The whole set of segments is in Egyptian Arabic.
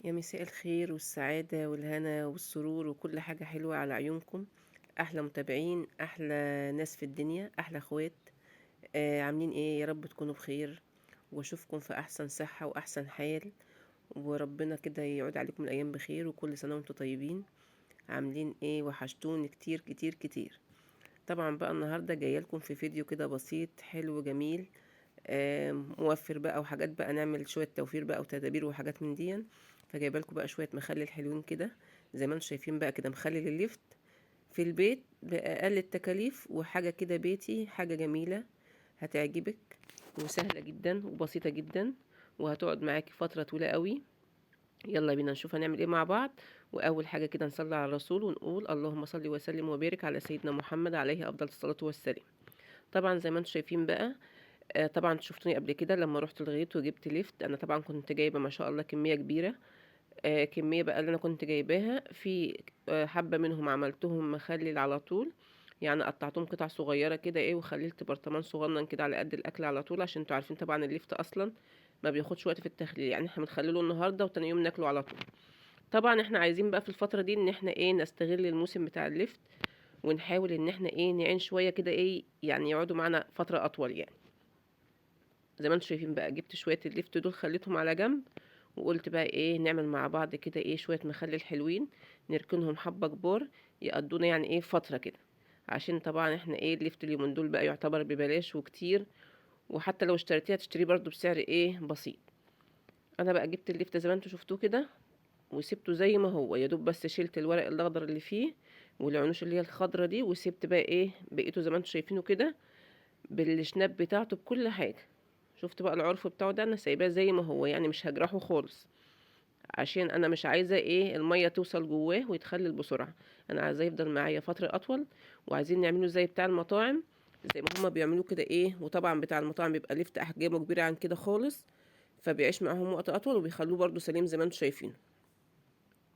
يا مساء الخير والسعادة والهنا والسرور وكل حاجة حلوة على عيونكم. أحلى متابعين، أحلى ناس في الدنيا، أحلى أخوات. عاملين إيه؟ يا رب تكونوا بخير وأشوفكم في أحسن صحة وأحسن حال، وربنا كده يعود عليكم الأيام بخير، وكل سنة وانتم طيبين. عاملين إيه؟ وحشتوني كتير كتير كتير. طبعا بقى النهاردة جاية لكم في فيديو كده بسيط حلو جميل، موفر بقى وحاجات بقى نعمل شوية توفير بقى وتدابير وحاجات من دي. فجايبه لكم بقى شوية مخلل حلوين كده زي ما انتم شايفين بقى كده، مخلل اللفت في البيت باقل التكاليف، وحاجه كده بيتي، حاجة جميلة هتعجبك وسهلة جدا وبسيطة جدا، وهتقعد معاكي فترة طويلة قوي. يلا بينا نشوف هنعمل ايه مع بعض. واول حاجة كده نصلي على الرسول ونقول اللهم صل وسلم وبارك على سيدنا محمد عليه افضل الصلاة والسلام. طبعا زي ما انتم شايفين بقى، طبعا شفتوني قبل كده لما رحت الغيط وجبت لفت. انا طبعا كنت جايبه ما شاء الله كمية كبيرة، كمية بقى اللي انا كنت جايباها في حبه منهم عملتهم مخلل على طول، يعني قطعتهم قطع صغيرة كده ايه، وخللت برطمان صغنن كده على قد الاكل على طول، عشان انتوا عارفين طبعا اللفت اصلا ما بياخدش وقت في التخليل، يعني احنا بنخلله النهارده وتاني يوم ناكله على طول. طبعا احنا عايزين بقى في الفترة دي ان احنا ايه نستغل الموسم بتاع اللفت، ونحاول ان احنا ايه نعين شوية كده ايه، يعني يقعدوا معانا فترة اطول. يعني زي ما انتم شايفين بقى جبت شوية اللفت دول خليتهم على جنب، وقلت بقى ايه نعمل مع بعض كده ايه شوية مخلل حلوين نركنهم حبه كبار يقضونا يعني ايه فترة كده، عشان طبعا احنا ايه اللفت اليومين دول بقى يعتبر ببلاش وكتير، وحتى لو اشتريتيها تشتريه برضو بسعر ايه بسيط. انا بقى جبت اللفت زي ما انتم شفتوه كده وسبته زي ما هو، يا دوب بس شلت الورق الاخضر اللي فيه والعنوش اللي هي الخضرة دي، وسبت بقى ايه بقيته زي ما انتم شايفينه كده بالشناب بتاعته بكل حاجة. شفت بقى العرف بتاعه ده انا سايباه زي ما هو، يعني مش هجرحه خالص، عشان انا مش عايزه ايه المية توصل جواه ويتخلل بسرعة، انا عايزاه يفضل معايا فترة اطول. وعايزين نعمله زي بتاع المطاعم زي ما هما بيعملوه كده ايه، وطبعا بتاع المطاعم بيبقى لفت احجامه كبيرة عن كده خالص، فبيعيش معاهم وقت اطول، وبيخلوه برده سليم زي ما انتم شايفينه،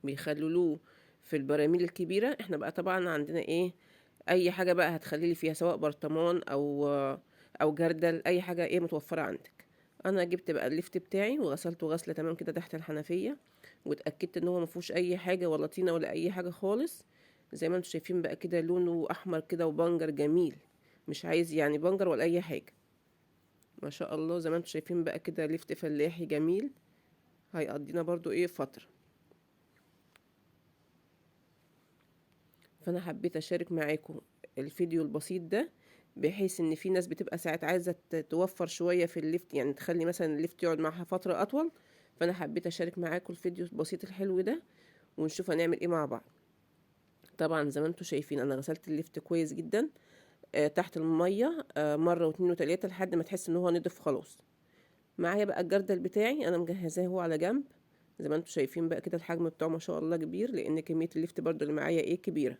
بيخللوه في البراميل الكبيرة. احنا بقى طبعا عندنا ايه اي حاجة بقى هتخليلي فيها، سواء برطمان او جردل، اي حاجة ايه متوفرة عندك. انا جبت بقى اللفت بتاعي وغسلته غسله تمام كده تحت الحنفية، واتاكدت ان هو ما فيهوش اي حاجة ولا طينه ولا اي حاجة خالص. زي ما انتم شايفين بقى كده لونه احمر كده وبنجر جميل، مش عايز يعني بنجر ولا اي حاجة، ما شاء الله. زي ما انتم شايفين بقى كده لفت فلاحي جميل هيقضينا برضو ايه فترة. فانا حبيت اشارك معاكم الفيديو البسيط ده، بحيث ان في ناس بتبقى ساعات عايزه توفر شوية في اللفت، يعني تخلي مثلا اللفت يقعد معاها فترة اطول. فانا حبيت اشارك معاكم الفيديو البسيط الحلو ده، ونشوف هنعمل ايه مع بعض. طبعا زي ما انتم شايفين انا غسلت اللفت كويس جدا، تحت المية، مرة واتنين وتلاتة لحد ما تحس ان هو نضف خلاص. معايا بقى الجردل بتاعي انا مجهزاه هو على جنب، زي ما انتم شايفين بقى كده الحجم بتاعه ما شاء الله كبير، لان كمية اللفت برضو اللي معايا ايه كبيرة.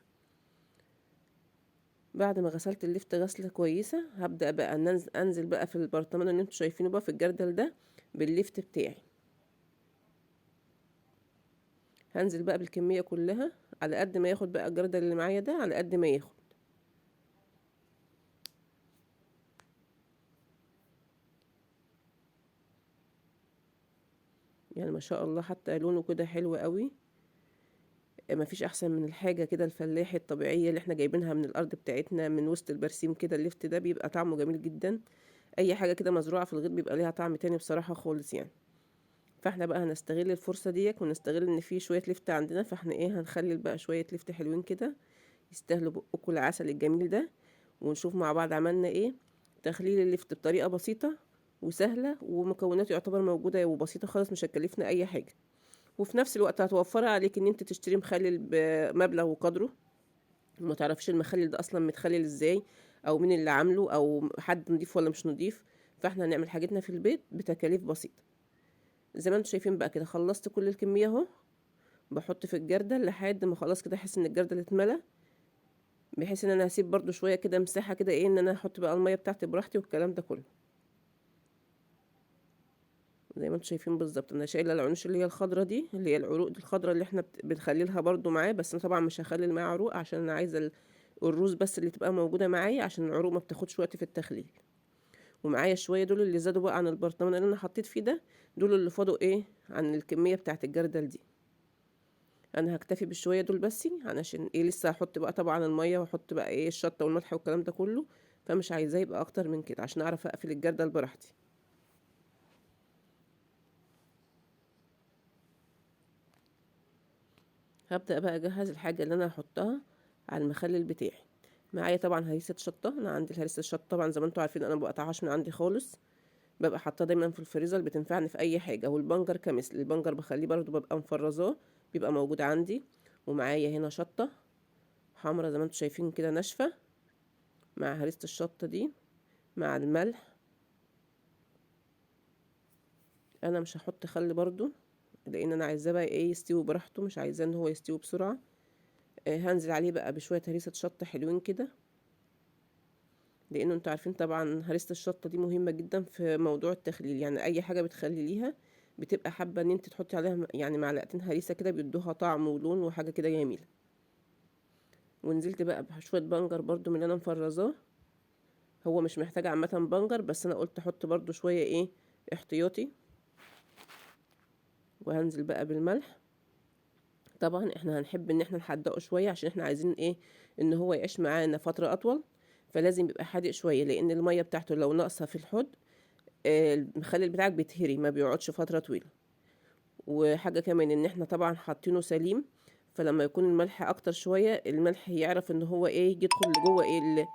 بعد ما غسلت اللفت غسله كويسة هبدا بقى انزل بقى في البرطمان اللي انتم شايفينه بقى في الجردل ده باللفت بتاعي. هنزل بقى بالكمية كلها على قد ما ياخد بقى الجردل اللي معايا ده، على قد ما ياخد. يعني ما شاء الله حتى لونه كده حلو قوي، ما فيش احسن من الحاجة كده الفلاحي الطبيعية اللي احنا جايبينها من الارض بتاعتنا من وسط البرسيم كده. اللفت ده بيبقى طعمه جميل جدا، اي حاجة كده مزروعة في الغيط بيبقى ليها طعم تاني بصراحة خالص يعني. فاحنا بقى هنستغل الفرصة ديت، ونستغل ان في شوية لفت عندنا، فاحنا ايه هنخلي بقى شوية لفت حلوين كده يستاهلوا بقكم العسل الجميل ده. ونشوف مع بعض عملنا ايه. تخليل اللفت بطريقة بسيطة وسهلة، ومكوناته يعتبر موجودة وبسيطة خالص، مش هتكلفنا اي حاجة، وفي نفس الوقت هتوفرها عليك ان انت تشتري مخلل بمبلغ وقدره، وما تعرفش المخلل ده اصلا متخلل ازاي، او مين اللي عامله، او حد نضيف ولا مش نضيف. فاحنا هنعمل حاجتنا في البيت بتكاليف بسيطة. زي ما انتم شايفين بقى كده خلصت كل الكمية اهو، بحط في الجردل لحد ما خلاص كده احس ان الجردل اتملى، بحيث ان انا هسيب برضو شوية كده مساحة كده ايه ان انا احط بقى المية بتاعتي براحتي والكلام ده كله. زي ما انتم شايفين بالظبط انا شايله العنوش اللي هي الخضرة دي، اللي هي العروق دي الخضرة اللي احنا بنخللها برضو معاه، بس انا طبعا مش هخلل معاه عروق عشان انا عايزه الروز بس اللي تبقى موجودة معايا، عشان العروق ما بتاخدش وقت في التخليل. ومعايا شوية دول اللي زادوا بقى عن البرطمان اللي انا حطيت فيه ده، دول اللي فاضوا ايه عن الكمية بتاعه الجردل دي. انا هكتفي بالشويه دول بس، علشان ايه لسه هحط بقى طبعا المية، واحط بقى ايه الشطه والملح والكلام ده كله، فمش عايزاه يبقى اكتر من كده عشان اعرف اقفل الجردل براحتي. هبدأ بقى اجهز الحاجة اللي انا هحطها على المخلل بتاعي. معايا طبعا هريسه شطه، انا عندي الهريسه الشطه طبعا زي ما انتم عارفين انا ما بقطعهاش من عندي خالص، ببقى حاطاه دايما في الفريزر، بتنفعني في اي حاجة. والبنجر كمثل، البنجر بخليه برضو ببقى مفرزاه، بيبقى موجود عندي. ومعايا هنا شطه حمرا زي ما انتم شايفين كده ناشفة، مع هريسه الشطه دي مع الملح. انا مش هحط خل برضو لان انا عايزاه بقى ايه يستوي براحته، مش عايزاه ان هو يستوي بسرعة. هنزل عليه بقى بشوية هريسه شطه حلوين كده، لانه انتوا عارفين طبعا هريسه الشطه دي مهمة جدا في موضوع التخليل، يعني اي حاجة بتخلليها بتبقى حابة ان انت تحطي عليها يعني معلقتين هريسه كده، بيدوها طعم ولون وحاجه كده جميلة. ونزلت بقى بشوية بنجر برضو من اللي انا مفرزاه، هو مش محتاج عامة بنجر، بس انا قلت احط برضو شوية ايه احتياطي. وهنزل بقى بالملح، طبعا احنا هنحب ان احنا نحدقه شوية عشان احنا عايزين ايه ان هو يعيش معانا فترة اطول، فلازم يبقى حادق شوية، لان المية بتاعته لو ناقصه في الحوض المخلل بتاعك بيتهري، ما بيقعدش فترة طويلة. وحاجه كمان ان احنا طبعا حاطينه سليم، فلما يكون الملح اكتر شوية الملح يعرف ان هو ايه يدخل لجوه ايه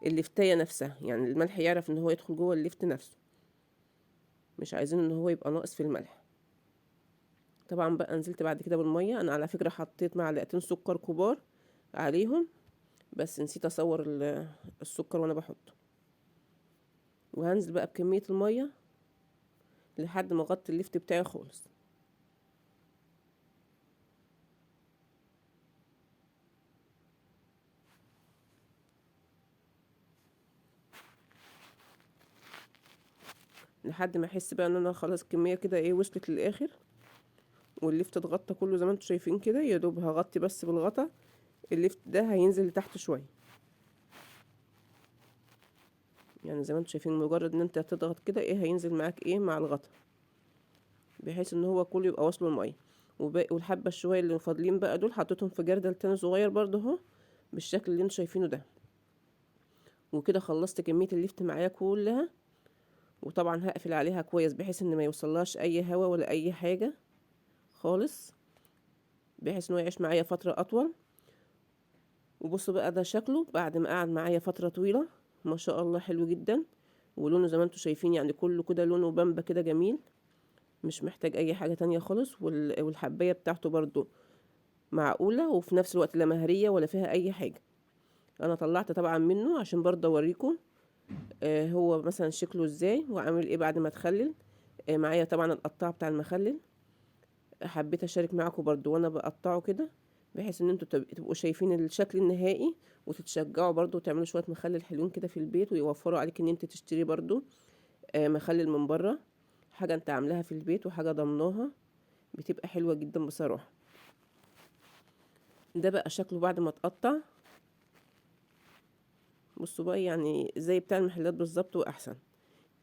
اللفتايه نفسها، يعني الملح يعرف ان هو يدخل جوه اللفت نفسه، مش عايزين ان هو يبقى ناقص في الملح. طبعا بقى نزلت بعد كده بالمية، انا على فكرة حطيت معلقتين سكر كبار عليهم، بس نسيت اصور السكر وانا بحطه. وهنزل بقى بكمية المية لحد ما اغطي اللفت بتاعي خالص. لحد ما احس بقى ان انا خلاص الكمية كده ايه وصلت للاخر، واللفت اتغطى كله زي ما انتم شايفين كده، يا دوب هغطي بس بالغطا، اللفت ده هينزل لتحت شوية. يعني زي ما انتم شايفين مجرد ان انت تضغط كده ايه هينزل معاك ايه مع الغطا، بحيث ان هو كله يبقى واصله المية. والحبه الشويه اللي فاضلين بقى دول حطيتهم في جردل تاني صغير برضه اهو بالشكل اللي انتم شايفينه ده. وكده خلصت كمية اللفت معايا كلها، وطبعا هقفل عليها كويس بحيث ان ما يوصلهاش اي هوا ولا اي حاجة خالص، بحيث انه يعيش معايا فترة اطول. وبصوا بقى ده شكله بعد ما قعد معايا فترة طويلة، ما شاء الله حلو جدا، ولونه زي ما انتم شايفين يعني كله كده لونه بامبا كده جميل، مش محتاج اي حاجة تانية خالص. والحبايه بتاعته برضو معقولة، وفي نفس الوقت لا مهريه ولا فيها اي حاجة. انا طلعت طبعا منه عشان برضو اوريكم هو مثلا شكله ازاي وعامل ايه بعد ما اتخلل. معايا طبعا القطاع بتاع المخلل، حبيت اشارك معاكم برضو وانا بقطعه كده، بحيث ان انتوا تبقوا شايفين الشكل النهائي وتتشجعوا برضو وتعملوا شوية مخلل حلوين كده في البيت، ويوفروا عليك ان انت تشتري برضو مخلل من بره، حاجة انت عاملاها في البيت وحاجه ضمناها، بتبقى حلوة جدا بصراحة. ده بقى شكله بعد ما اتقطع، بصوا بقى يعني زي بتاع المحلات بالظبط واحسن.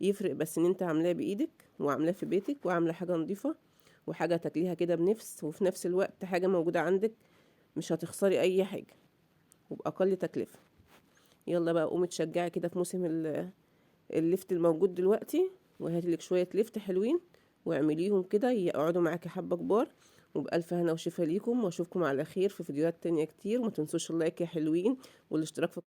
يفرق بس ان انت عاملاه بايدك وعاملاه في بيتك وعامله حاجة نظيفة وحاجه تاكليها كده بنفس، وفي نفس الوقت حاجة موجودة عندك، مش هتخسري اي حاجة وباقل تكلفة. يلا بقى قومي تشجعي كده في موسم اللفت الموجود دلوقتي، وهاتي لك شوية لفت حلوين واعمليهم كده يقعدوا معاكي حبه كبار. وبألف هنا وشفا ليكم، واشوفكم على خير في فيديوهات تانية كتير. وما تنسوش ال like يا حلوين والاشتراك في